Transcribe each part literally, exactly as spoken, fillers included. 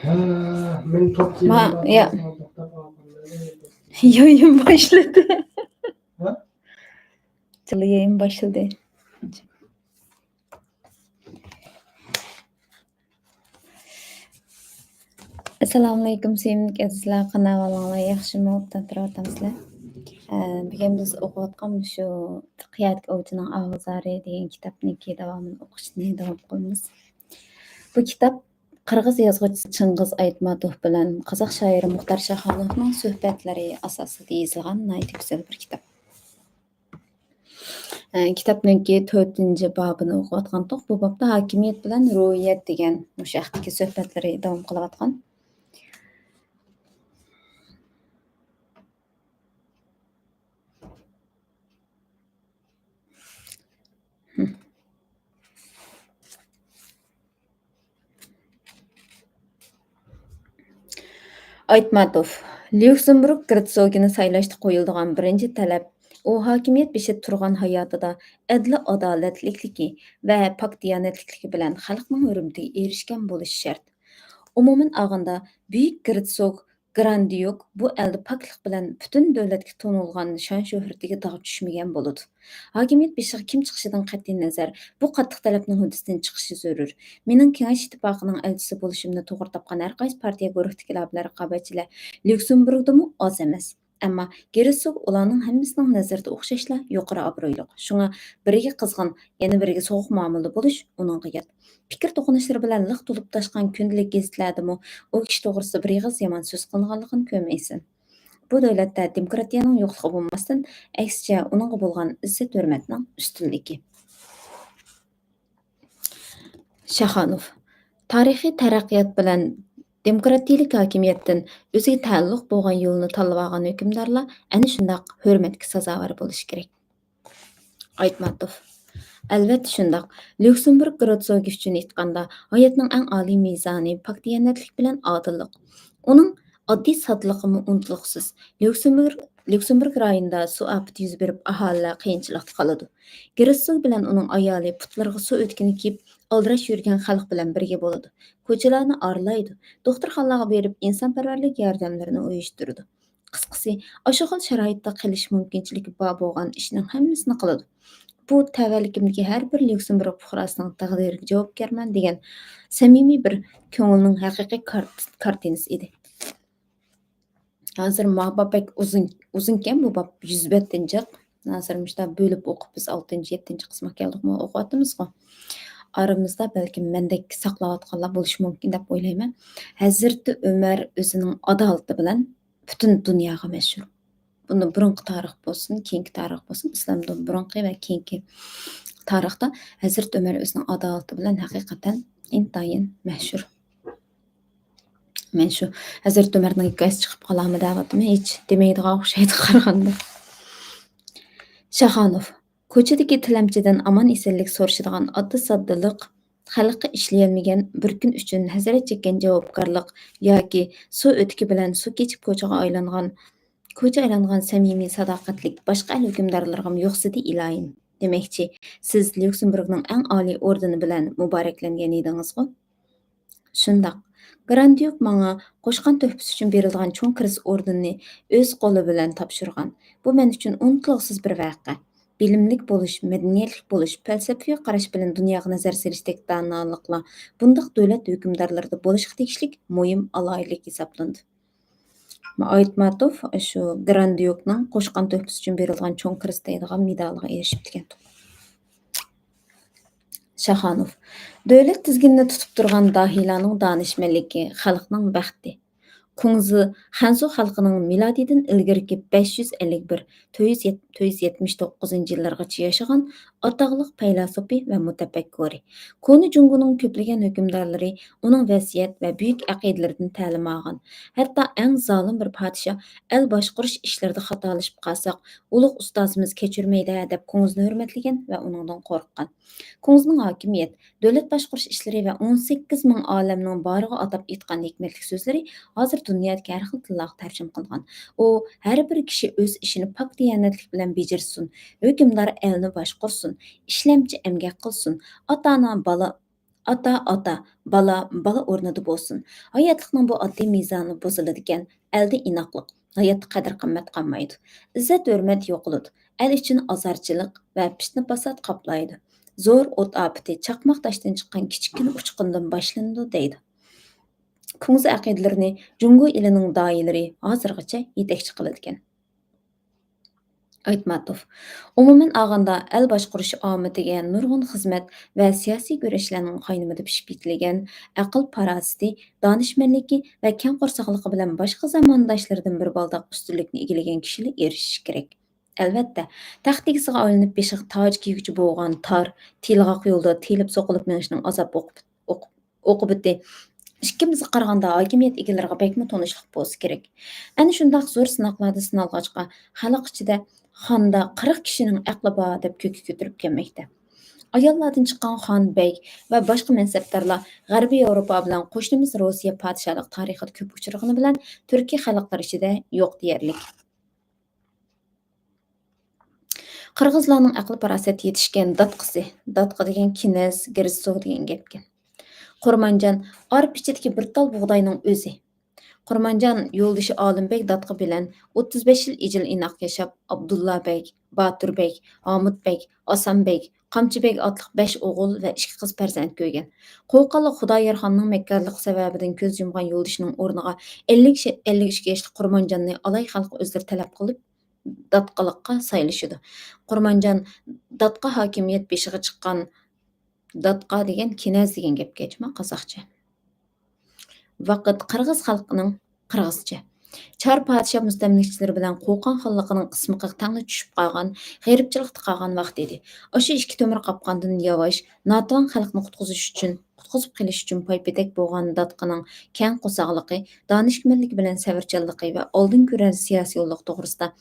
ھە، مەن توپ ما-، يا. يايىم باشلىدى. ھە؟ چىللا يايىم باشلىدى. ئەسسالامۇئەلەيكۇم، سۆيۈملۈك ئەزىزلەر، قانداق ئەھۋالىڭلار، ياخشىمۇ؟ ئوبدان تۇرۇۋاتامسىلەر؟ ئە، بۈگۈن بىز ئوقۇۋاتقان مۇشۇ قىيادىكى ئوۋچىنىڭ ئاۋازلىرى دېگەن كىتابنىڭكى داۋامىنى ئوقۇشنى داۋام قىلىمىز. بۇ كىتاب قىرغىز يازغۇچىسى چىڭگىز ئايتماتوف بىلەن قازاق شائىرى مۇختار شاخانوفنىڭ سۆھبەتلىرى ئاساسىدا يېزىلغان ناھايىتى گۈزەل بىر كىتاب. ئە، كىتابنىڭكى تۆتىنچى بابىنى ئوقۇۋاتقانتۇق. بۇ بابتا ھاكىمىيەت بىلەن روھىيەت دېگەن مۇشۇ ھەقتىكى سۆھبەتلىرى داۋام قىلىۋاتقان. ئايتماتوف، ليۇكسېمبۇرگ گېرتسوگىنى سايلاشتا قويۇلىدىغان بىرىنچى تەلەپ، ئۇ ھاكىمىيەت بېشىدا تۇرغان ھاياتىدا ئەدلى-ئادالەتلىكلىكى ۋە پاك دىيانەتلىكلىكى بىلەن خەلقنىڭ ھۆرمىتىگە ئېرىشكەن بولۇشى شەرت. ئومۇمەن ئالغاندا، بۈيۈك گېرتسوگ گرانديوك بۇ ئەلدە پاكلىق بىلەن پۈتۈن دۆلەتكە تونۇلغان شان-شۆھرىتىگە داغ چۈشمىگەن بولىدۇ. ھاكىمىيەت بېشىغا كىم چىقىشىدىن قەتئىينەزەر، بۇ قاتتىق تەلەپنىڭ ھۆددىسىدىن چىقىشى زۆرۈر. مېنىڭ كېڭەش ئىتتىپاقىنىڭ ئەلچىسى بولۇشۇمنى توغرا تاپقان ھەرقايسى پارتىيە گۇرۇھىدىكىلەر بىلەن رىقابەتچىلەر ليۇكسېمبۇرگدىمۇ ئاز ئەمەس. ئەمما گېرتسوگ ئۇلارنىڭ ھەممىسىنىڭ نەزىرىدە ئوخشاشلا يۇقىرى ئابرۇيلۇق. شۇڭا بىرىگە قىزغىن، يەنە بىرىگە سوغۇق مۇئامىلىدە بولۇش ئۇنىڭغا يات. پىكىر توقۇنۇشلىرى بىلەن لىق تولۇپ تاشقان كۈندىلىك گېزىتلەردىمۇ ئۇ كىشى توغرىسىدا بىر ئېغىز يامان سۆز قىلىنغانلىقىنى كۆرمەيسەن. بۇ دۆلەتتە دېموكراتىيەنىڭ يوقلۇقى بولماستىن، ئەكسىچە ئۇنىڭغا بولغان ئىززەت-ھۆرمەتنىڭ ئۈستۈنلۈكى. شاخانوف، تارىخىي تەرەققىيات بىلەن دېموكراتىيەلىك ھاكىمىيەتتىن ئۆزىگە تەئەللۇق بولغان يولنى تاللىۋالغان ھۆكۈمدارلار ئەنە شۇنداق ھۆرمەتكە سازاۋەر بولۇشى كېرەك. ئايتماتوف، ئەلۋەتتە شۇنداق. ليۇكسېمبۇرگ گېرتسوگى ئۈچۈن ئېيتقاندا، ھاياتنىڭ ئەڭ ئالىي مىزانى پاك دىيانەتلىك بىلەن ئادىللىق. ئۇنىڭ ئاددىي سادىلىقىمۇ ئۇنتۇلغۇسىز. ليۇكسېمبۇرگ، ليۇكسېمبۇرگ رايونىدا سۇ ئاپىتى يۈز بېرىپ، ئاھالىلەر قىيىنچىلىقتا قالىدۇ. گېرتسوگ بىلەن ئۇنىڭ ئايالى پۇتلىرىغا سۇ ئۆتۈكىنى كىيىپ، ئالدىراش يۈرگەن خەلق بىلەن بىرگە بولىدۇ. كوچىلارنى ئارىلايدۇ. دوختۇرخانىلارغا بېرىپ، ئىنسانپەرۋەرلىك ياردەملىرىنى ئۇيۇشتۇرىدۇ. قىسقىسى، ئاشۇ خىل شارائىتتا قىلىش مۇمكىنچىلىكى بار بولغان ئىشنىڭ ھەممىسىنى قىلىدۇ. بۇ تەۋەلىكىمدىكى ھەر بىر ليۇكسېمبۇرگ پۇقراسىنىڭ تەقدىرىگە جاۋابكارمەن دېگەن سەمىمىي بىر كۆڭۈلنىڭ ھەقىقىي كارت-، كارتىنىسى ئىدى. ھازىر ما باب بەك ئۇزۇن، ئۇزۇنكەن بۇ باب، يۈز بەتتىن جىق. ھازىر مۇشۇنداق بۆلۈپ ئوقۇپ، بىز ئالتىنچى، يەتتىنچى قىسمىغا كەلدۇقمۇ، ئوقۇۋاتىمىزغۇ. ئارىمىزدا بەلكىم مەندەك ساقلاۋاتقانلار بولۇشى مۇمكىن دەپ ئويلايمەن. ھەزرىتى ئۆمەر ئۆزىنىڭ ئادالىتى بىلەن پۈتۈن دۇنياغا مەشھۇر. بۇندىن بۇرۇنقى تارىخ بولسۇن، كېيىنكى تارىخ بولسۇن، ئىسلامدىن بۇرۇنقى ۋە كېيىنكى تارىختا ھەزرىتى ئۆمەر ئۆزىنىڭ ئادالىتى بىلەن ھەقىقەتەن ئىنتايىن مەشھۇر. مەن شۇ ھەزرىتى ئۆمەرنىڭ ھېكايىسى چىقىپ قالارمۇ دەۋاتىمەن، ھېچ دېمەيدىغان ئوخشايدۇ قارىغاندا. شاخانوف، كوچىدىكى تىلەمچىدىن ئامان-ئېسەنلىك سورىشىدىغان ئاددىي-ساددىلىق، خەلققە ئىشلىيەلمىگەن بىر كۈن ئۈچۈن ھەسرەت چەككەن جاۋابكارلىق ياكى سۇ ئۆتۈكى بىلەن سۇ كېچىپ كوچىغا ئايلانغان، كوچا ئايلانغان سەمىمىي ساداقەتلىك باشقا ئەل ھۆكۈمدارلىرىغىمۇ يوقسىدى ئىلاھىم. دېمەكچى، سىز ليۇكسېمبۇرگنىڭ ئەڭ ئالىي ئوردېنى بىلەن مۇبارەكلەنگەن ئىدىڭىزغۇ؟ شۇنداق. گرانديوك ماڭا قوشقان تۆھپىسى ئۈچۈن بېرىلىدىغان چوڭ كىرېست ئوردېنىنى ئۆز قولى بىلەن تاپشۇرغان. بۇ مەن ئۈچۈن ئۇنتۇلغۇسىز بىر ۋەقە. بىلىملىك بولۇش، مەدەنىيەتلىك بولۇش، پەلسەپىۋى قاراش بىلەن دۇنياغا نەزەر سېلىشتەك دانالىقلار بۇنداق دۆلەت ھۆكۈمدارلىرىدا بولۇشقا تېگىشلىك مۇھىم ئالاھىدىلىك ھېسابلىنىدۇ. ئايتماتوف شۇ گرانديوكنىڭ قوشقان تۆھپىسى ئۈچۈن بېرىلىدىغان چوڭ كىرېست دەيدىغان مېدالىغا ئېرىشىپتىكەن. شاخانوف، دۆلەت تىزگىنىنى تۇتۇپ تۇرغان داھىيلارنىڭ دانىشمەنلىكى، خەلقنىڭ بەختى. كۇڭزى خەنزۇ خەلقىنىڭ مىلادىدىن ئىلگىرىكى بەش يۈز ئەللىك بىر، تۆت يۈز يەتمىش توققۇزىنچى يىللارغىچە ياشىغان ئاتاقلىق پەيلاسوپى ۋە مۇتەپەككۇرى. كونا جۇڭگونىڭ كۆپلىگەن ھۆكۈمدارلىرى ئۇنىڭ ۋەسىيەت ۋە بۈيۈك ئەقىدىلىرىدىن تەلىم ئالغان. ھەتتا ئەڭ زالىم بىر پادىشاھ ئەل باشقۇرۇش ئىشلىرىدا خاتالىشىپ قالساق، ئۇلۇغ ئۇستازىمىز كەچۈرمەيدۇ دەپ كۇڭزىنى ھۆرمەتلىگەن ۋە ئۇنىڭدىن قورققان. كۇڭزىنىڭ ھاكىمىيەت، دۆلەت باشقۇرۇش ئىشلىرى ۋە ئون سەككىز مىڭ ئالەمنىڭ بارىغا ئاتاپ ئېيتقان ھېكمەتلىك سۆزلىرى ھازىر دۇنيادىكى ھەر خىل تىللارغا تەرجىمە قىلغان. ئۇ ھەر بىر كىشى ئۆز ئىشىنى پاك دىيانەتلىك بىلەن بېجىرسۇن، ھۆكۈمدار ئەلنى باشقۇرسۇن، ئىشلەمچى ئەمگەك قىلسۇن، ئاتا-ئانا بالا، ئاتا ئاتا، بالا بالا ئورنىدا بولسۇن. ھاياتلىقنىڭ بۇ ئاددىي مىزانى بۇزۇلىدىكەن. ئەلدە ئىناقلىق، ھاياتتا قەدىر-قىممەت قالمايدۇ. ئىززەت-ھۆرمەت يوقىلىدۇ. ئەل ئىچىنى ئازارچىلىق ۋە پىتنە-پاسات قاپلايدۇ. زور ئوت ئاپىتى چاقماق تاشتىن چىققان كىچىككىنە ئۇچقۇندىن باشلىنىدۇ، دەيدۇ. كۇڭزى ئەقىدىلىرىنى جۇڭگو ئېلىنىڭ داھىيلىرى ھازىرغىچە يېتەكچى قىلىدىكەن. ئايتماتوف، ئومۇمەن ئالغاندا، ئەل باشقۇرۇش ئامىتىگە نۇرغۇن خىزمەت ۋە سىياسىي كۈرەشلەرنىڭ قاينىمىدا پىشىپ يېتىلگەن ئەقىل-پاراسىتى، دانىشمەنلىكى ۋە كەڭ قورساقلىقى بىلەن باشقا زامانداشلىرىدىن بىر بالداق ئۈستۈنلۈكنى ئىگىلىگەن كىشىلا ئېرىشىشى كېرەك. ئەلۋەتتە، تەخت ئىگىسىگە ئايلىنىپ بېشىغا تاج كىيگۈچى بولغان تار، تىلغاق يولدا تېيىلىپ سوقۇلۇپ مېڭىشنىڭ ئازاب ئوقۇ-، ئوقۇ-، ئوقۇبىتى ئىككىمىزگە قارىغاندا ھاكىمىيەت ئىگىلىرىغا بەكمۇ تونۇشلۇق بولسا كېرەك. ئەنە شۇنداق زور سىناقلاردا سىنالغاچقا، خەلق ئىچىدە خاندا قىرىق كىشىنىڭ ئەقلى بار دەپ كۆككە كۆتۈرۈپ كەلمەكتە. ئاياللاردىن چىققان خان، بەگ ۋە باشقا مەنسەپدارلار غەربىي ياۋروپا بىلەن قوشنىمىز روسىيە پادىشاھلىق تارىخىدا كۆپ ئۇچرىغىنى بىلەن تۈركىي خەلقلەر ئىچىدە يوق دېيەرلىك. قىرغىزلارنىڭ ئەقلى-پاراسەت يېتىشكەن داتقىسى، داتقا دېگەن كىنەز، گىرزىسوغ دېگەن گەپكەن. قورمانجان ئارپا ئىچىدىكى بىر تال بۇغداينىڭ ئۆزى. قورمانجان يولدىشى ئالىمبەگ داتقا بىلەن ئوتتۇز بەش يىل ئىجىل-ئىناق ياشاپ، ئابدۇللا بەگ، باتۇر بەگ، ھامۇت بەگ، ئاسان بەگ، قامچى بەگ ئاتلىق بەش ئوغۇل ۋە ئىككى قىز پەرزەنت كۆرگەن. قوقانلىق خۇدايارخاننىڭ مەككارلىقى سەۋەبىدىن كۆز يۇمغان يولدىشىنىڭ ئورنىغا ئەللىك، ئەللىك ئىككى ياشلىق قورمانجاننى ئالاي خەلقى ئۆزلىرى تەلەپ قىلىپ، داتقىلىققا سايلىشىدۇ. قورمانجان داتقا ھاكىمىيەت بېشىغا چىققان، داتقا دېگەن كىنەز دېگەن گەپكەچمۇ قازاقچە. ۋاقىت قىرغىز خەلقىنىڭ قىرغىزچە. چار پادىشاھ مۇستەملىكىچىلىرى بىلەن قوقان خانلىقىنىڭ قىسمىقىغا تەڭلا چۈشۈپ قالغان، غېرىبچىلىقتا قالغان ۋاقتى ئىدى. ئاشۇ ئىككى تۆمۈر قاپقاندىن ياۋاش، ناتىۋان خەلقنى قۇتقۇزۇش ئۈچۈن، قۇتقۇزۇپ قېلىش ئۈچۈن پايپېتەك بولغان داتقىنىڭ كەڭ قورساقلىقى، دانىشمەنلىكى بىلەن سەۋرچانلىقى ۋە ئالدىن كۆرەر سىياسىيونلۇق توغرىسىدا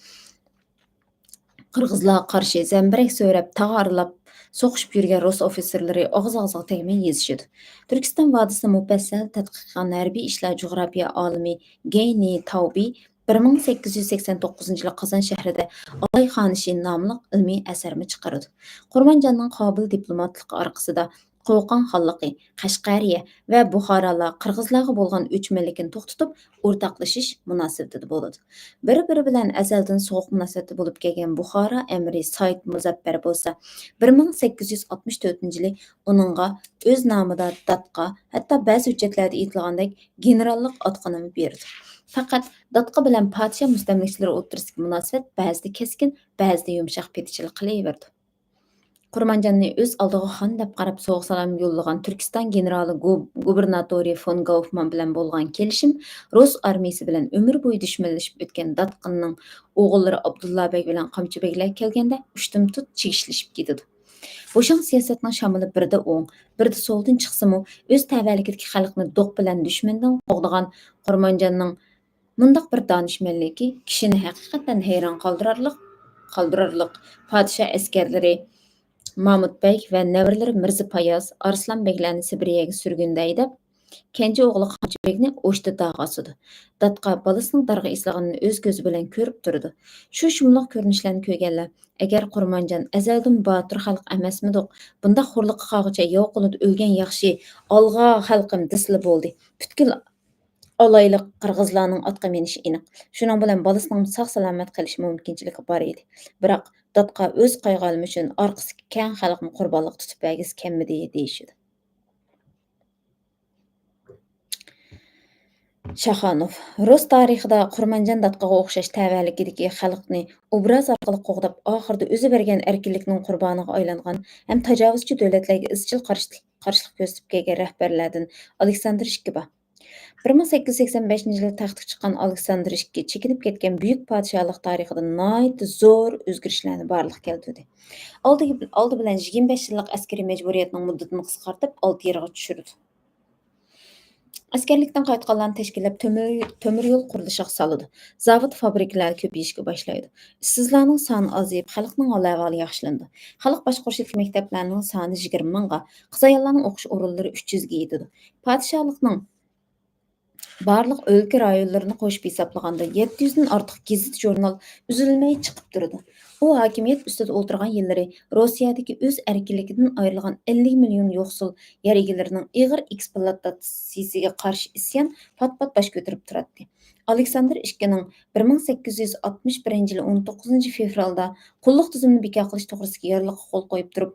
قىرغىزلارغا قارشى زەمبىرەك سۆرەپ، تاغ ئارىلاپ سوقۇشۇپ يۈرگەن رۇس ئوفىتسېرلىرى ئاغزى-ئاغزىغا تەگمەي يېزىشىدۇ. تۈركىستان ۋادىسىنى مۇپەسسەل تەتقىق قىلغان ھەربىي ئىشلار جۇغراپىيە ئالىمى گېينى تاۋبى بىر مىڭ سەككىز يۈز سەكسەن توققۇزىنچى يىلى قازان شەھىرىدە ئالاي خانىشى ناملىق ئىلمىي ئەسەرمۇ چىقىرىدۇ. قورمانجاننىڭ قابىل دىپلوماتلىقى ئارقىسىدا قوقان خانلىقى، قەشقەرىيە ۋە بۇخارالار قىرغىزلارغا بولغان ئۆچمەنلىكىنى توختىتىپ، ئورتاقلىشىش مۇناسىۋىتىدە بولىدۇ. بىر-بىرى بىلەن ئەزەلدىن سوغۇق مۇناسىۋەتتە بولۇپ كەلگەن بۇخارا ئەمىرى سايىد مۇزەپپەر بولسا، بىر مىڭ سەككىز يۈز ئاتمىش تۆتىنچى يىلى ئۇنىڭغا ئۆز نامىدا داتقا، ھەتتا بەزى ھۆججەتلەردە ئېيتىلغاندەك گېنېراللىق ئاتىقىنىمۇ بېرىدۇ. پەقەت داتقا بىلەن پادىشاھ مۇستەملىكىچىلىرى ئوتتۇرىسىدىكى مۇناسىۋەت بەزىدە كەسكىن، بەزىدە يۇمشاق پېتىچىلىك قىلىۋېرىدۇ. قورمانجاننى ئۆز ئالدىغا خان دەپ قاراپ سوغا-سالام يوللىغان تۈركىستان گېنېرالى گۇ-، گۇبېرناتورى فون گاوفمان بىلەن بولغان كېلىشىم، رۇس ئارمىيىسى بىلەن ئۆمۈر بويى دۈشمەنلىشىپ ئۆتكەن داتقىننىڭ ئوغۇللىرى ئابدۇللا بەگ بىلەن قامچى بەگلەر كەلگەندە ئۇشتۇمتۇت چىگىشلىشىپ كېتىدۇ. بوشاڭ سىياسەتنىڭ شامىلى بىردە ئوڭ، بىردە سولدىن چىقسىمۇ، ئۆز تەۋەلىكىدىكى خەلقنى دوق بىلەن دۈشمەندىن قوغدىغان قورمانجاننىڭ مۇنداق بىر دانىشمەنلىكى كىشىنى ھەقىقەتەن ھەيران قالدۇرارلىق، قالدۇرارلىق. پادىشاھ ئەسكەرلىرى مامۇت بەگ ۋە نەۋرىلىرى مىرزا پاياز، ئارسلان بەگلەرنى سىبىرىيەگە سۈرگۈندە ھەيدەپ، كەنجى ئوغلى قامچى بېگنى ئوشتا داغا ئاسىدۇ. داتقا بالىسىنىڭ دارغا ئېسىلغىنىنى ئۆز كۆزى بىلەن كۆرۈپ تۇرىدۇ. شۇ شۇملۇق كۆرۈنۈشلەرنى كۆرگەنلەر، ئەگەر قورمانجان ئەزەلدىن باتۇر خەلق ئەمەسمىدۇق، بۇنداق خورلۇققا قالغۇچە ياۋ قولىدا ئۆلگەن ياخشى، ئالغا خەلقىم دېسىلا بولدى. پۈتكۈل ئالايلىق قىرغىزلارنىڭ ئاتقا مىنىشى ئېنىق. شۇنىڭ بىلەن بالىسىنىڭ ساق-سالامەت قېلىش مۇمكىنچىلىكى بار ئىدى. بىراق، داتقا ئۆز قايغۇ-ئالىمى ئۈچۈن ئارقىسىدىكى كەڭ خەلقنى قۇربانلىققا تۇتۇپ بەرگۈسى كەلمىدى، دېيىشىدۇ. شاخانوف، رۇس تارىخىدا قورمانجان داتقىغا ئوخشاش تەۋەلىكىدىكى خەلقنى ئوبراز ئارقىلىق قوغداپ، ئاخىرىدا ئۆزى بەرگەن ئەركىنلىكنىڭ قۇربانىغا ئايلانغان ھەم تاجاۋۇزچى دۆلەتلەرگە ئىزچىل قارشى-، قارشىلىق كۆرسىتىپ كەلگەن رەھبەرلەردىن ئالېكساندىر ئىككى بار. بىر مىڭ سەككىز يۈز سەكسەن بەشىنچى يىلى تەختكە چىققان ئالېكساندىر ئىككى چېكىنىپ كەتكەن بۈيۈك پادىشاھلىق تارىخىدا ناھايىتى زور ئۆزگىرىشلەرنى بارلىققا كەلتۈردى. ئالدى، ئالدى بىلەن يىگىرمە بەش يىللىق ئەسكىرىي مەجبۇرىيەتنىڭ مۇددىتىنى قىسقارتىپ، ئالتە يىلغا چۈشۈرىدۇ. ئەسكەرلىكتىن قايتقانلارنى تەشكىللەپ، تۆمۈر، تۆمۈر يول قۇرۇلۇشىغا سالىدۇ. زاۋۇت، فابرىكىلار كۆپىيىشكە باشلايدۇ. ئىشسىزلارنىڭ سانى ئازىيىپ، خەلقنىڭ ھال-ئەھۋالى ياخشىلىنىدۇ. خەلق باشقۇرۇشىدىكى مەكتەپلەرنىڭ سانى يىگىرمە مىڭغا، قىز-ئاياللارنىڭ ئوقۇش ئورۇنلىرى ئۈچ يۈزگە يېتىدۇ. پادىشاھلىقنىڭ بارلىق ئۆلكە رايونلىرىنى قوشۇپ ھېسابلىغاندا، يەتتە يۈزدىن ئارتۇق گېزىت-ژۇرنال ئۈزۈلمەي چىقىپ تۇرىدۇ. ئۇ ھاكىمىيەت ئۈستىدە ئولتۇرغان يىللىرى روسىيەدىكى ئۆز ئەركىنلىكىدىن ئايرىلغان ئەللىك مىليون يوقسۇل يەر ئىگىلىرىنىڭ ئېغىر ئېكسپلۇئاتاتسىيىسىگە قارشى ئىسيان پات-پات باش كۆتۈرۈپ تۇراتتى. ئالېكساندىر ئىككىنىڭ بىر مىڭ سەككىز يۈز ئاتمىش بىرىنچى يىلى ئون توققۇزىنچى فېۋرالدا قۇللۇق تۈزۈمىنى بىكار قىلىش توغرىسىدىكى يارلىققا قول قويۇپ تۇرۇپ،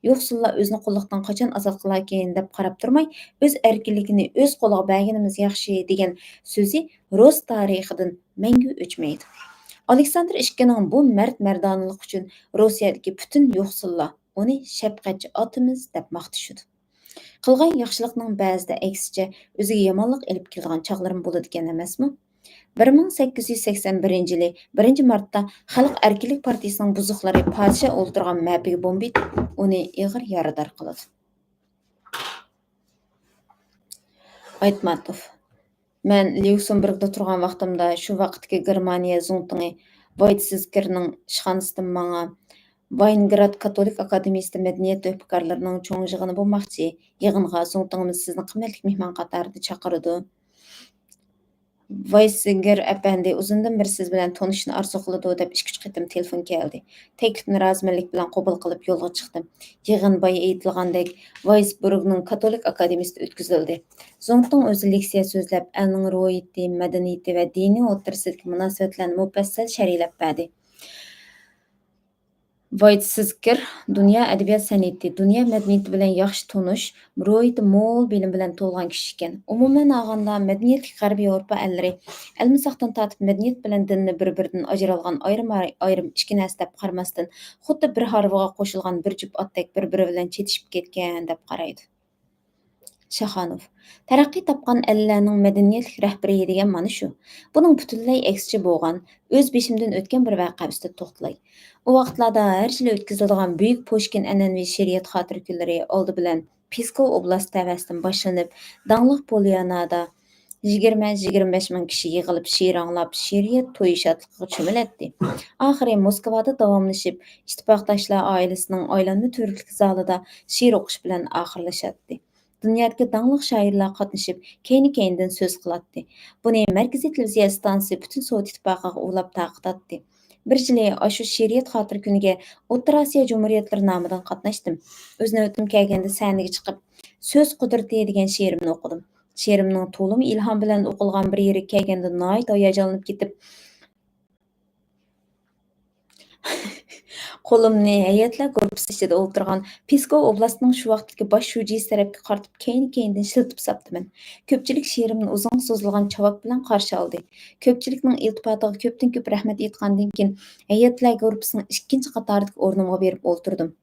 يوقسۇللار ئۆزىنى قۇللۇقتىن قاچان ئازاد قىلاركىن دەپ قاراپ تۇرماي، ئۆز ئەركىنلىكىنى ئۆز قولىغا بەرگىنىمىز ياخشى دېگەن سۆزى رۇس تارىخىدىن مەڭگۈ ئۆچمەيدۇ. ئالېكساندىر ئىككىنىڭ بۇ مەرد مەردانىلىقى ئۈچۈن روسىيەدىكى پۈتۈن يوقسۇللار ئۇنى شەپقەتچى ئاتىمىز دەپ ماختىشىدۇ. قىلغان ياخشىلىقنىڭ بەزىدە ئەكسىچە ئۆزىگە يامانلىق ئېلىپ كېلىدىغان چاغلىرىمۇ بولىدىكەن ئەمەسمۇ؟ بىر مىڭ سەككىز يۈز سەكسەن بىرىنچى يىلى بىرىنچى مارتتا خەلق ئەركىنلىك پارتىيىسىنىڭ بۇزۇقلىرى پادىشاھ ئولتۇرغان مەپىگە بومبا ئېتىپ، ئۇنى ئېغىر يارىدار قىلىدۇ. ئايتماتوف. مەن ليۇكسېمبۇرگدا تۇرغان ۋاقتىمدا شۇ ۋاقىتتىكى گېرمانىيە زۇڭتۇڭى ۋايتسېزگېرنىڭ ئىشخانىسىدىن ماڭا ۋاينگراد كاتولىك ئاكادېمىيىسىدا مەدەنىيەت تۆھپىكارلىرىنىڭ چوڭ يىغىنى بولماقچى. يىغىنغا زۇڭتۇڭىمىز سىزنى قىممەتلىك مېھمان قاتارىدا چاقىرىدۇ. ۋايسگېر ئەپەندى ئۇزۇندىن بېرى سىز بىلەن تونۇشۇشنى ئارزۇ قىلىدۇ دەپ ئىككى-ئۈچ قېتىم تېلېفون كەلدى. تەكلىپنى رازىمەنلىك بىلەن قوبۇل قىلىپ يولغا چىقتىم. يىغىن بايا ئېيتىلغاندەك ۋايسبۇرگنىڭ كاتولىك ئاكادېمىيىسىدا ئۆتكۈزۈلدى. زۇڭتۇڭ ئۆزى لېكسىيە سۆزلەپ، ئەلنىڭ روھىيىتى، مەدەنىيىتى ۋە دىنى ئوتتۇرىسىدىكى مۇناسىۋەتلەرنى مۇپەسسەل شەرھلەپ بەردى. ۋايتسېزگېر دۇنيا ئەدەبىيات سەنئىتى، دۇنيا مەدەنىيىتى بىلەن ياخشى تونۇش، روھىيىتى مول بىلىم بىلەن تولغان كىشى ئىكەن. ئومۇمەن ئالغاندا، مەدەنىيەتلىك غەربىي ياۋروپا ئەللىرى ئەلمىساقتىن تارتىپ مەدەنىيەت بىلەن دىننى بىر-بىرىدىن ئاجرالغان ئايرىم-، ئايرىم ئىككى نەرسە دەپ قارىماستىن، خۇددى بىر ھارۋىغا قوشۇلغان بىر جۈپ ئاتتەك بىر-بىرى بىلەن چېتىشىپ كەتكەن دەپ قارايدۇ. شاخانوف. تەرەققىي تاپقان ئەللەرنىڭ مەدەنىيەتلىك رەھبىرىيى دېگەن مانا شۇ. بۇنىڭ پۈتۈنلەي ئەكسىچە بولغان، ئۆز بېشىمدىن ئۆتكەن بىر ۋەقە ئۈستىدە توختىلاي. ئۇ ۋاقىتلاردا ھەر يىلى ئۆتكۈزۈلىدىغان بۈيۈك پۇشكىن ئەنئەنىۋى شېئىرىيەت خاتىرە كۈنلىرى ئالدى بىلەن پىسكو ئوبلاستى تەۋەسىدىن باشلىنىپ، داڭلىق پوليانادا يىگىرمە، يىگىرمە بەش مىڭ كىشى يىغىلىپ شېئىر ئاڭلاپ، شېئىرىيەت تويى شادلىقىغا چۆمۈلەتتى. ئاخىرى موسكۋادا داۋاملىشىپ، ئىتتىپاقداشلار ئائىلىسىنىڭ ئايلانما تۈۋرۈكلۈك زالىدا شېئىر ئوقۇش بىلەن ئاخىرلىشاتتى. دۇنيادىكى داڭلىق شائىرلار قاتنىشىپ، كەينى-كەينىدىن سۆز قىلاتتى. بۇنى مەركىزىي تېلېۋىزىيە ئىستانسىسى پۈتۈن سوۋېت ئىتتىپاقىغا ئۇلاپ تارقىتاتتى. بىر يىلى ئاشۇ شېئىرىيەت خاتىرە كۈنىگە ئوتتۇرا ئاسىيا جۇمھۇرىيەتلىرى نامىدىن قاتناشتىم. ئۆز نۆۋىتىم كەلگەندە سەھنىگە چىقىپ، سۆز قۇدرىتى دېگەن شېئىرىمنى ئوقۇدۇم. شېئىرىمنىڭ تولىمۇ ئىلھام بىلەن ئوقۇلغان بىر يېرىگە كەلگەندە ناھايىتى ھاياجانلىنىپ كېتىپ، قولۇمنى ھەيئەتلەر گۇرۇپپىسى ئىچىدە ئولتۇرغان پىسكو ئوبلاستىنىڭ شۇ ۋاقىتتىكى باش شۇجىسى تەرەپكە قارىتىپ كەينى-كەينىدىن شىلتىپ ساپتىمەن. كۆپچىلىك شېئىرىمنى ئۇزۇنغا سوزۇلغان چاۋاك بىلەن قارشى ئالدى. كۆپچىلىكنىڭ ئىلتىپاتىغا كۆپتىن كۆپ رەھمەت ئېيتقاندىن كېيىن، ھەيئەتلەر گۇرۇپپىسىنىڭ ئىككىنچى قاتاردىكى ئورنۇمغا بېرىپ ئولتۇردۇم.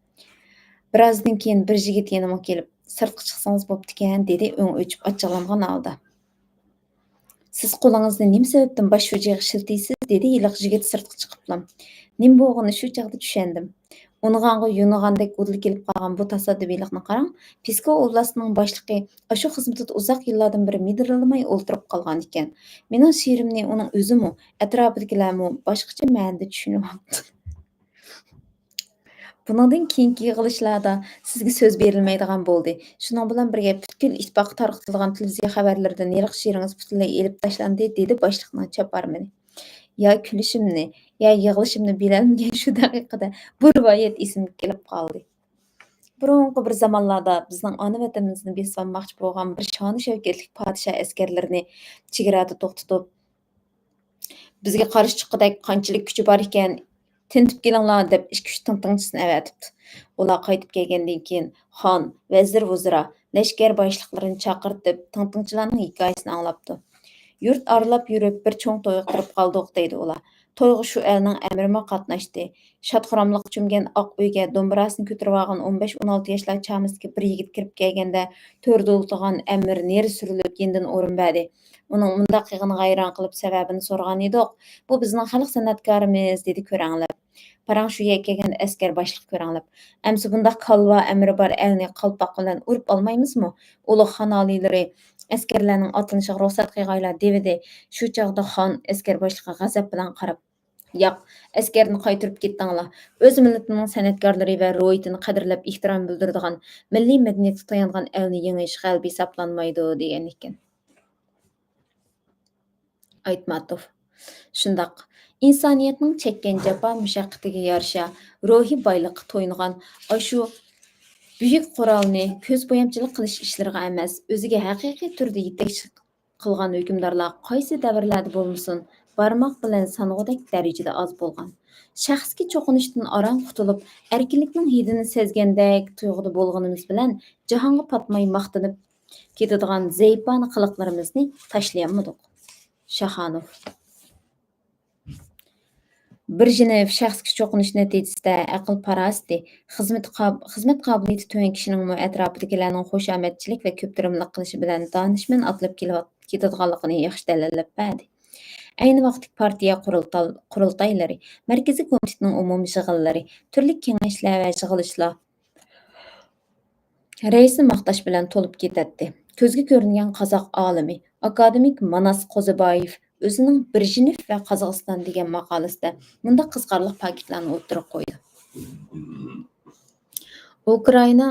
بىرازدىن كېيىن بىر يىگىت يېنىمغا كېلىپ، سىرتقا چىقسىڭىز بوپتىكەن، دېدى ئۆڭ ئۆچۈپ ئاچچىقلانغان ھالدا. سىز قولىڭىزنى نېمە سەۋەبتىن باش شۇجىغا شىلتىيسىز؟ دېدى ھېلىقى يىگىت سىرتقا چىقىپلا. نېمە بولغىنىنى شۇ چاغدا چۈشەندىم. ئۇنىغانغا يۇيۇنغاندەك ئۇدۇل كېلىپ قالغان بۇ تاسادىپىيلىقنى قاراڭ. پىسكو ئوبلاستىنىڭ باشلىقى ئاشۇ خىزمىتىدە ئۇزاق يىللاردىن بېرى مىدىرلىماي ئولتۇرۇپ قالغانىكەن. مېنىڭ شېئىرىمنى ئۇنىڭ ئۆزىمۇ، ئەتراپىدىكىلەرمۇ باشقىچە مەنىدە چۈشىنىۋاپتۇ. بۇنىڭدىن كېيىنكى يىغىلىشلاردا سىزگە سۆز بېرىلمەيدىغان بولدى. شۇنىڭ بىلەن بىرگە، پۈتكۈل ئىتتىپاققا تارقىتىلغان تېلېۋىزىيە خەۋەرلىرىدىن ھېلىقى شېئىرىڭىز پۈتۈنلەي ئېلىپ تاشلاندى، دېدى باشلىقنىڭ چاپارمىنى. يا كۈلۈشۈمنى، يا يىغلىشىمنى بىلەلمىگەن شۇ دەقىقىدە بۇ رىۋايەت ئېسىمگە كېلىپ قالدى. بۇرۇنقى بىر زامانلاردا بىزنىڭ ئانا ۋەتىنىمىزنى بېسىۋالماقچى بولغان بىر شانۇ شەۋكەتلىك پادىشاھ ئەسكەرلىرىنى چېگرادا توختىتىپ، بىزگە قارشى چىققۇدەك قانچىلىك كۈچى بار ئىكەن، تىنتىپ كېلىڭلار دەپ ئىككى-ئۈچ تىڭتىڭچىسىنى ئەۋەتىپتۇ. ئۇلار قايتىپ كەلگەندىن كېيىن خان، ۋەزىر-ۋۇزرا، لەشكەر باشلىقلىرىنى چاقىرتىپ، تىڭتىڭچىلارنىڭ ھېكايىسىنى ئاڭلاپتۇ. يۇرت ئارىلاپ يۈرۈپ، بىر چوڭ تويغا كىرىپ قالدۇق، دەيدۇ ئۇلار. تويغا شۇ ئەلنىڭ ئەمىرىمۇ قاتناشتى. شاد-خۇراملىققا چۆمگەن ئاق ئۆيگە دومبۇراسىنى كۆتۈرۈۋالغان ئون بەش، ئون ئالتە ياشلار چامىسىدىكى بىر يىگىت كىرىپ كەلگەندە، تۆردە ئولتۇرغان ئەمىر نېرى سۈرۈلۈپ، يېنىدىن ئورۇن بەردى. ئۇنىڭ مۇنداق يىغىنىغا ھەيران قېلىپ، سەۋەبىنى سورىغان ئىدۇق. بۇ بىزنىڭ خەلق سەنئەتكارىمىز، دېدى كۆرەڭلەپ. پاراڭ شۇ يەرگە كەلگەندە ئەسكەر باشلىقى كۆرەڭلەپ. ئەمسە بۇنداق كالۋا ئەمىرى بار ئەلنى قالپاق بىلەن ئۇرۇپ ئالمايمىزمۇ؟ ئۇلۇغ خان ئالىيلىرى ئەسكەرلەرنىڭ ئاتلىنىشىغا رۇخسەت قىلغايلا دېۋىدى. شۇ چاغدا خان ئەسكەر باشلىقىغا غەزەپ بىلەن قاراپ، ياق، ئەسكەرنى قايتۇرۇپ كېتىڭلار. ئۆز مىللىتىنىڭ سەنئەتكارلىرى ۋە روھىيىتىنى قەدىرلەپ ئېھتىرام بىلدۈرىدىغان، مىللىي مەدەنىيەتكە تايانغان ئەلنى يېڭىش غەلىبە ھېسابلانمايدۇ، دېگەن ئىكەن. ئايتماتوف. شۇنداق، ئىنسانىيەتنىڭ چەككەن جاپا مۇشەققىتىگە يارىشا روھىي بايلىققا تويۇنغان ئاشۇ بۈيۈك قورالنى كۆز بويامچىلىق قىلىش ئىشلىرىغا ئەمەس، ئۆزىگە ھەقىقىي تۈردە يېتەكچىلىك قىلغان ھۆكۈمدارلار قايسى دەۋرلەردە بولمىسۇن، بارماق بىلەن سانىغۇدەك دەرىجىدە ئاز بولغان. شەخسكە چوقۇنۇشتىن ئاران قۇتۇلۇپ، ئەركىنلىكنىڭ ھىدىنى سەزگەندەك تۇيغۇدا بولغىنىمىز بىلەن، جاھانغا پاتماي ماختىنىپ كېتىدىغان زەيپانە قىلىقلىرىمىزنى تاشلىيالمىدۇق. شاخانوف. بېرېژنېۋ شەخسكە چوقۇنۇش نەتىجىسىدە ئەقىل-پاراسىتى، خىزمىتى قاب-، خىزمەت قابىلىيىتى تۆۋەن كىشىنىڭمۇ ئەتراپىدىكىلەرنىڭ خۇشامەتچىلىك ۋە كۆپتۈرۈملۈق قىلىشى بىلەن دانىشمەن ئاتىلىپ كېلىۋات-، كېتىدىغانلىقىنى ياخشى دەلىللەپ بەردى. ئەينى ۋاقىتتىكى پارتىيە قۇرۇلتال-، قۇرۇلتايلىرى، مەركىزىي كومىتېتنىڭ ئومۇمىي يىغىنلىرى، تۈرلۈك كېڭەشلەر ۋە يىغىلىشلار رەئىسنى ماختاش بىلەن تولۇپ كېتەتتى. كۆزگە كۆرۈنگەن قازاق ئالىمى، ئاكادېمىك ماناس قوزىبايېۋ ئۆزىنىڭ بېرېژنېۋ ۋە قازاقىستان دېگەن ماقالىسىدە مۇنداق قىزىقارلىق پاكىتلارنى ئوتتۇرىغا قويىدۇ. ئۇكرائىنا،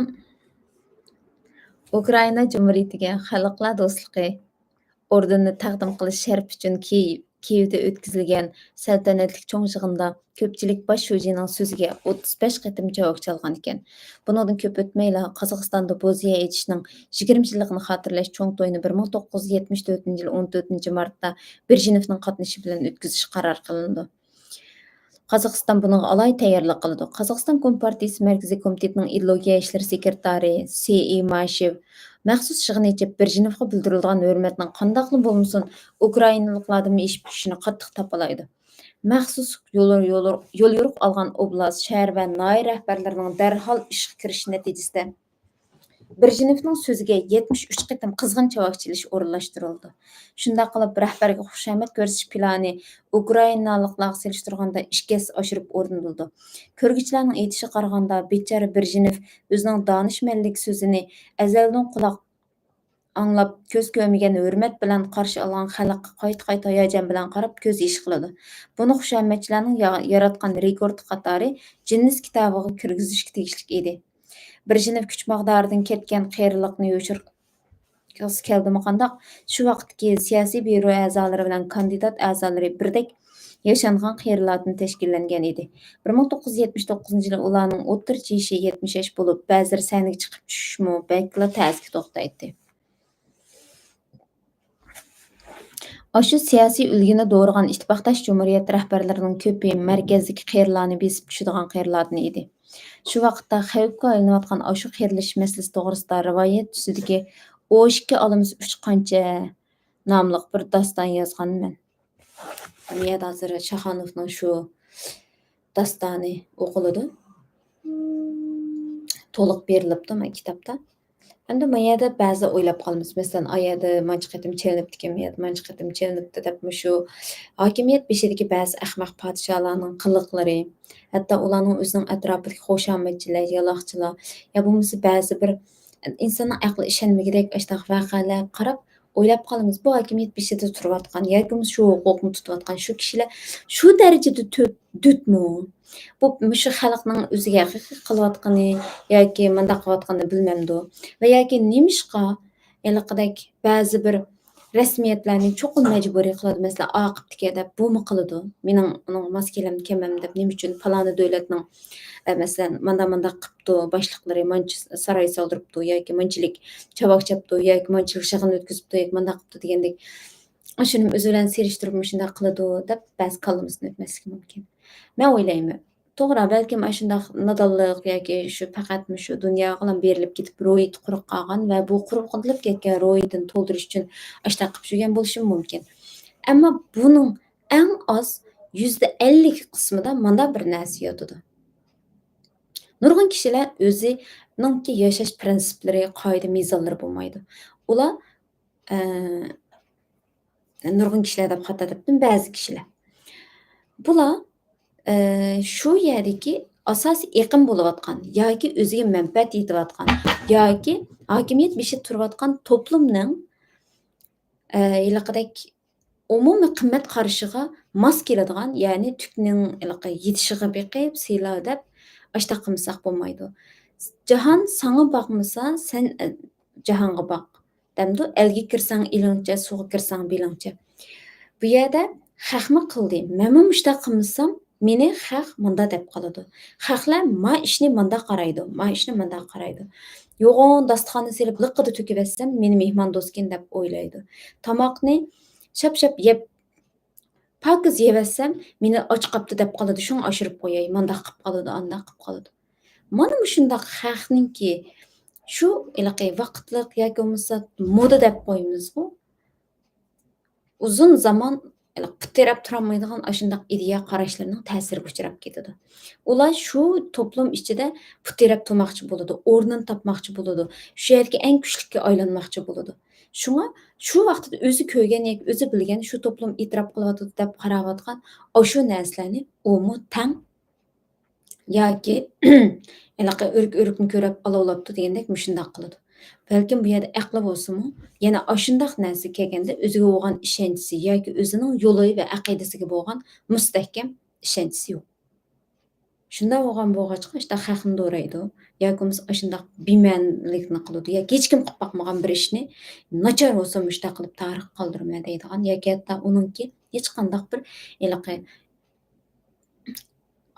ئۇكرائىنا جۇمھۇرىيىتىگە خەلقلەر دوستلۇقى ئوردېنىنى تەقدىم قىلىش شەرىپى ئۈچۈن كىيېۋ-، كىيېۋدا ئۆتكۈزۈلگەن سەلتەنەتلىك چوڭ يىغىندا كۆپچىلىك باش شۇجىنىڭ سۆزىگە ئوتتۇز بەش قېتىم چاۋاك چالغان ئىكەن. بۇنىڭدىن كۆپ ئۆتمەيلا، قازاقىستاندا بوزىيە ئېچىشنىڭ يىگىرمە يىللىقىنى خاتىرىلەش چوڭ تويىنى بىر مىڭ توققۇز يۈز يەتمىش تۆتىنچى يىل ئون تۆتىنچى مارتتا بېرېژنېۋنىڭ قاتنىشى بىلەن ئۆتكۈزۈش قارار قىلىنىدۇ. قازاقىستان بۇنىڭغا ئالاھىدە تەييارلىق قىلىدۇ. قازاقىستان كومپارتىيىسى مەركىزىي كومىتېتىنىڭ ئىدېئولوگىيە ئىشلىرى سېكرېتارى سېئىماشېۋ مەخسۇس يىغىن ئېچىپ، بېرېژنېۋقا بىلدۈرۈلىدىغان ھۆرمەتنىڭ قانداقلا بولمىسۇن، ئۇكرائىنالىقلاردىنمۇ ئېشىپ چۈشۈشىنى قاتتىق تاپىلايدۇ. مەخسۇس يول، يول، يوليورۇق ئالغان ئوبلاست، شەھەر ۋە ناھىيە رەھبەرلىرىنىڭ دەرھال ئىشقا كىرىشى نەتىجىسىدە، بېرېژنېۋنىڭ سۆزىگە يەتمىش ئۈچ قېتىم قىزغىن چاۋاك چېلىش ئورۇنلاشتۇرۇلىدۇ. شۇنداق قىلىپ، رەھبەرگە خۇشامەت كۆرسىتىش پىلانى ئۇكرائىنالىقلارغا سېلىشتۇرغاندا ئىككى ھەسسە ئاشۇرۇپ ئورۇندىلىدۇ. كۆرگۈچىلەرنىڭ ئېيتىشىغا قارىغاندا، بىچارە بېرېژنېۋ ئۆزىنىڭ دانىشمەنلىك سۆزىنى ئەزەلدىن قۇلاق ئاڭلاپ، كۆز كۆرمىگەن ھۆرمەت بىلەن قارشى ئالغان خەلققە قايتا-قايتا ھاياجان بىلەن قاراپ، كۆز يېشى قىلىدۇ. بۇنى خۇشامەتچىلەرنىڭ يا-، ياراتقان رېكورتى قاتارى جىننېس كىتابىغا كىرگۈزۈشكە تېگىشلىك ئىدى. بېرېژنېۋ كۈچ ماغدارىدىن كەتكەن قېرىلىقنى يوشۇرغۇسى كەلدىمۇ قانداق؟ شۇ ۋاقىتتىكى سىياسىي بيۇرو ئەزالىرى بىلەن كاندىدات ئەزالىرى بىردەك ياشانغان قېرىلاردىن تەشكىللەنگەن ئىدى. بىر مىڭ توققۇز يۈز يەتمىش توققۇزىنچى يىلى ئۇلارنىڭ ئوتتۇرىچە يېشى يەتمىش يەتمىش بەش بولۇپ، بەزىلىرى سەھنىگە چىقىپ چۈشۈشمۇ بەكلا تەسكە توختايتتى. ئاشۇ سىياسىي ئۈلگىنى دورىغان ئىتتىپاقداش جۇمھۇرىيەت رەھبەرلىرىنىڭ كۆپى مەركەزدىكى قېرىلارنى بېسىپ چۈشىدىغان قېرىلاردىن ئىدى. شۇ ۋاقىتتا خەۋپكە ئايلىنىۋاتقان ئاشۇ قېرىلىش مەسىلىسى توغرىسىدا رىۋايەت تۈسىدىكى ئوشۇككە ئالىمىز ئۈچ قانچە ناملىق بىر داستان يازغانمەن. بۇ يەردە ھازىر شاخانوفنىڭ شۇ داستانى ئوقۇلىدۇ. تولۇق بېرىلىپتۇ مانا كىتابتا. ئەمدى ما يەردە بەزى ئويلاپ قالىمىز. مەسىلەن، ئا يەردە مانچە قېتىم چېلىنىپتىكەن، ما يەردە مانچە قېتىم چېلىنىپتۇ دەپ مۇشۇ ھاكىمىيەت بېشىدىكى بەزى ئەخمەق پادىشاھلارنىڭ قىلىقلىرى، ھەتتا ئۇلارنىڭ ئۆزىنىڭ ئەتراپىدىكى خۇشامەتچىلەر، يالاقچىلار يا بولمىسا بەزى بىر ئىنساننىڭ ئەقلى ئىشەنمىگۈدەك ئاشۇنداق ۋەقەلەرگە قاراپ ئويلاپ قالىمىز، بۇ ھاكىمىيەت بېشىدا تۇرۇۋاتقان ياكى بولمىسا شۇ ھوقۇقنى تۇتۇۋاتقان شۇ كىشىلەر شۇ دەرىجىدە تۆ-، دۆتمۇ؟ بۇ مۇشۇ خەلقنىڭ ئۆزىگە ھەقىقىي قىلىۋاتقىنى ياكى مۇنداق قىلىۋاتقىنىنى بىلمەمدۇ؟ ۋە ياكى نېمىشقا ھېلىقىدەك بەزى بىر رەسمىيەتلەرنى چوقۇم مەجبۇرىي قىلىدۇ، مەسىلەن، ئاقىپتىكى دەپ بۇمۇ قىلىدۇ. مېنىڭ ئۇنىڭغا ماس كېلەمدۇ، كەلمەمدۇ دەپ، نېمە ئۈچۈن پالانى دۆلەتنىڭ، ئە، مەسىلەن، مانداق، مانداق قىپتۇ، باشلىقلىرى مانچە ساراي سالدۇرۇپتۇ ياكى مانچىلىك چاۋاك چاپتۇ ياكى مانچىلىك يىغىن ئۆتكۈزۈپتۇ ياكى مانداق قىپتۇ دېگەندەك، ئاشۇنىمۇ ئۆزى بىلەن سېلىشتۇرۇپ مۇشۇنداق قىلىدۇ دەپ بەزى كاللىمىزدىن ئۆتمەسلىكى مۇمكىن. مەن ئويلايمەن، توغرا، بەلكىم ئاشۇنداق نادانلىق ياكى شۇ پەقەت مۇشۇ دۇنياغىلا بېرىلىپ كېتىپ روھىيىتى قۇرۇپ قالغان ۋە بۇ قۇرۇقلىنىپ كەتكەن روھىيىتىنى تولدۇرۇش ئۈچۈن ئاشۇنداق قىلىپ يۈرگەن بولۇشىمۇ مۇمكىن. ئەمما بۇنىڭ ئەڭ ئاز يۈزدە ئەللىك قىسمىدا مانا بىر نەرسە ياتىدۇ. نۇرغۇن كىشىلەر ئۆزىنىڭكى ياشاش پىرىنسىپلىرى، قائىدە، مىزانلىرى بولمايدۇ. ئۇلار، ئە، نۇرغۇن كىشىلەر دەپ خاتا دەپتىم، بەزى كىشىلەر. بۇلار، ئە، شۇ يەردىكى ئاساسىي ئېقىم بولۇۋاتقان ياكى ئۆزىگە مەنپەئەت يېتىۋاتقان ياكى ھاكىمىيەت بېشىدا تۇرۇۋاتقان توپلۇمنىڭ، ئە، ھېلىقىدەك ئومۇمىي قىممەت قارىشىغا ماس كېلىدىغان، يەنى تۈكنىڭ ھېلىقى يېتىشىغا بېقىپ سىيلا دەپ ئاشتاق قىلمىساق بولمايدۇ. جاھان ساڭا باقمىسا، سەن، ئە، جاھانغا باق. دەمدۇ، ئەلگە كىرسەڭ ئېلىڭچە، سۇغا كىرسەڭ بېلىڭچە. بۇ يەردە خەقمۇ قىلدى. مەنمۇ مۇشۇنداق قىلمىسام، مېنى خەق مۇنداق دەپ قالىدۇ. خەقلەر ما ئىشنى مۇنداق قارايدۇ، ما ئىشنى مۇنداق قارايدۇ. يوغان داستىخاننى سېلىپ لىققىدە تۆكۈۋەتسەم، مېنى مېھماندوستكەن دەپ ئويلايدۇ. تاماقنى شاپ-شاپ يەپ، پاكىز يەۋەتسەم، مېنى ئاچ قاپتۇ دەپ قالىدۇ، شۇڭا ئاشۇرۇپ قوياي، مۇنداق قىلىپ قالىدۇ، ئانداق قىلىپ قالىدۇ. مانا مۇشۇنداق خەقنىڭكى شۇ ھېلىقى ۋاقىتلىق ياكى بولمىسا مودا دەپ قويىمىزغۇ، ئۇزۇن زامان پۇت تىرەپ تۇرالمايدىغان ئاشۇنداق ئىدىيە قاراشلىرىنىڭ تەسىرىگە ئۇچراپ كېتىدۇ. ئۇلار شۇ توپلام ئىچىدە پۇت تىرەپ تۇرماقچى بولىدۇ، ئورنىنى تاپماقچى بولىدۇ، شۇ يەردىكى ئەڭ كۈچلۈككە ئايلانماقچى بولىدۇ. شۇڭا شۇ ۋاقتىدا ئۆزى كۆرگەن ياكى ئۆزى بىلگەن، شۇ توپلام ئېتىراپ قىلىۋاتىدۇ دەپ قاراۋاتقان ئاشۇ نەرسىلەرنى ئۇمۇ تەڭ ياكى ھېلىقى ئۆرۈك ئۆرۈكنى كۆرۈپ ئالاۋلاپتۇ دېگەندەك مۇشۇنداق قىلىدۇ. بەلكىم بۇ يەردە ئەقلى بولسىمۇ، يەنە ئاشۇنداق نەرسە كەلگەندە ئۆزىگە بولغان ئىشەنچىسى ياكى ئۆزىنىڭ يولى ۋە ئەقىدىسىگە بولغان مۇستەھكەم ئىشەنچىسى يوق. شۇنداق بولغان بولغاچقا، ئاشۇنداق خەقنى دورايدۇ ياكى بولمىسا ئاشۇنداق بىمەنىلىكنى قىلىدۇ ياكى ھېچكىم قىلىپ باقمىغان بىر ئىشنى ناچار بولسا مۇشۇنداق قىلىپ تارىخقا قالدۇرىمەن دەيدىغان ياكى ھەتتا ئۇنىڭكى ھېچقانداق بىر ھېلىقى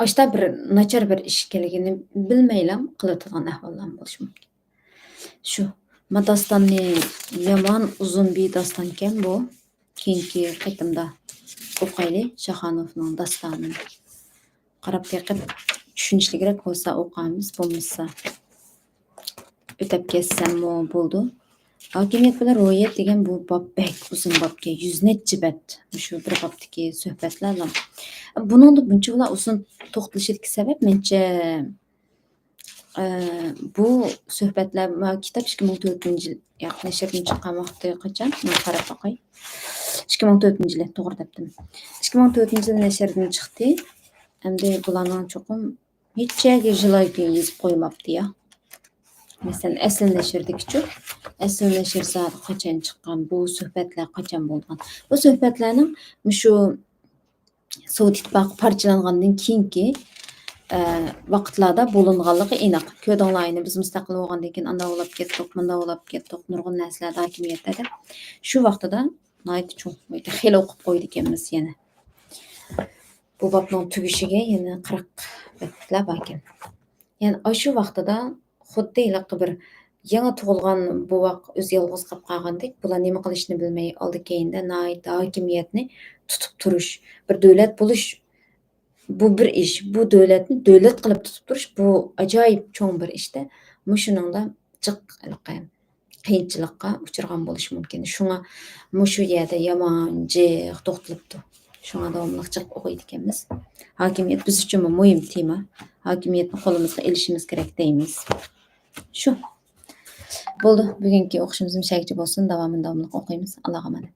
ئاشتا بىر ناچار بىر ئىش ئىكەنلىكىنى بىلمەيلا قىلىۋاتىدىغان ئەھۋاللارمۇ بولۇشى مۇمكىن. شۇ، ما داستاننى يامان ئۇزۇن بىر داستانكەن بۇ. كېيىنكى قېتىمدا ئوقايلى شاخانوفنىڭ داستانىنى. قاراپ بېقىپ چۈشىنىشلىكرەك بولسا ئوقۇيمىز، بولمىسا ئۆتەپ كەتسەممۇ بولىدۇ. ھاكىمىيەت بىلەن روھىيەت دېگەن بۇ باب بەك ئۇزۇن بابكەن، يۈز نەچچە بەت. مۇشۇ بىر بابتىكى سۆھبەتلەرلا. بۇنىڭدا بۇنچىۋالا ئۇزۇن توختىلىشىدىكى سەۋەب مەنچە، ئە، بۇ سۆھبەتلەر، ما، كىتاب ئىككى مىڭ تۆتىنچى يىل، ياق، نەشردىن چىققان ۋاقتى قاچان؟ مەن قاراپ باقاي. ئىككى مىڭ تۆتىنچى يىلى، توغرا دەپتىمەن. ئىككى مىڭ تۆتىنچى يىلى نەشردىن چىقتى. ئەمدى بۇلارنىڭ چوقۇم ھېچ يەرگە يىل ئاي كۈن يېزىپ قويماپتۇ يا. مەسىلەن، ئەسلى نەشردىكىچۇ، ئەسلى نەشر زادى قاچان چىققان، بۇ سۆھبەتلەر قاچان بولغان؟ بۇ سۆھبەتلەرنىڭ مۇشۇ سوۋېت ئىتتىپاقى پارچىلانغاندىن كېيىنكى، ئە، ۋاقىتلاردا بولۇنغانلىقى ئېنىق. كۆردۈڭلار، يەنە بىز مۇستەقىل بولغاندىن كېيىن ئانداق بولاپ كەتتۇق، مۇنداق بولاپ كەتتۇق، نۇرغۇن نەرسىلەردە ھاكىمىيەتتە دەپ. شۇ ۋاقتىدا ناھايىتى چوڭ، خېلى ئوقۇپ قويدىكەنمىز يەنە. بۇ بابنىڭ تۈگىشىگە يەنە قىرىق بەتلەر باركەن. يەنى ئاشۇ ۋاقتىدا خۇددى ھېلىقى بىر يېڭى تۇغۇلغان بوۋاق ئۆزى يالغۇز قاپ قالغاندەك، بۇلار نېمە قىلىشنى بىلمەي، ئالدى كەينىدە ناھايىتى ھاكىمىيەتنى تۇتۇپ تۇرۇش، بىر دۆلەت بولۇش، بۇ بىر ئىش، بۇ دۆلەتنى دۆلەت قىلىپ تۇتۇپ تۇرۇش، بۇ ئاجايىپ چوڭ بىر ئىشتا، مۇشۇنىڭدا جىق ھېلىقى قىيىنچىلىققا ئۇچرىغان بولۇشى مۇمكىن. شۇڭا مۇشۇ يەردە يامان جىق توختىلىپتۇ. شۇڭا داۋاملىق جىق ئوقۇيدىكەنمىز. ھاكىمىيەت بىز ئۈچۈنمۇ مۇھىم تېما. ھاكىمىيەتنى قولىمىزغا ئېلىشىمىز كېرەك دەيمىز. شۇ. بولدى. بۈگۈنكى ئوقۇشىمىز مۇشۇ يەرگىچە بولسۇن. داۋامىنى داۋاملىق ئوقۇيمىز. ئاللاغا ئامانەت.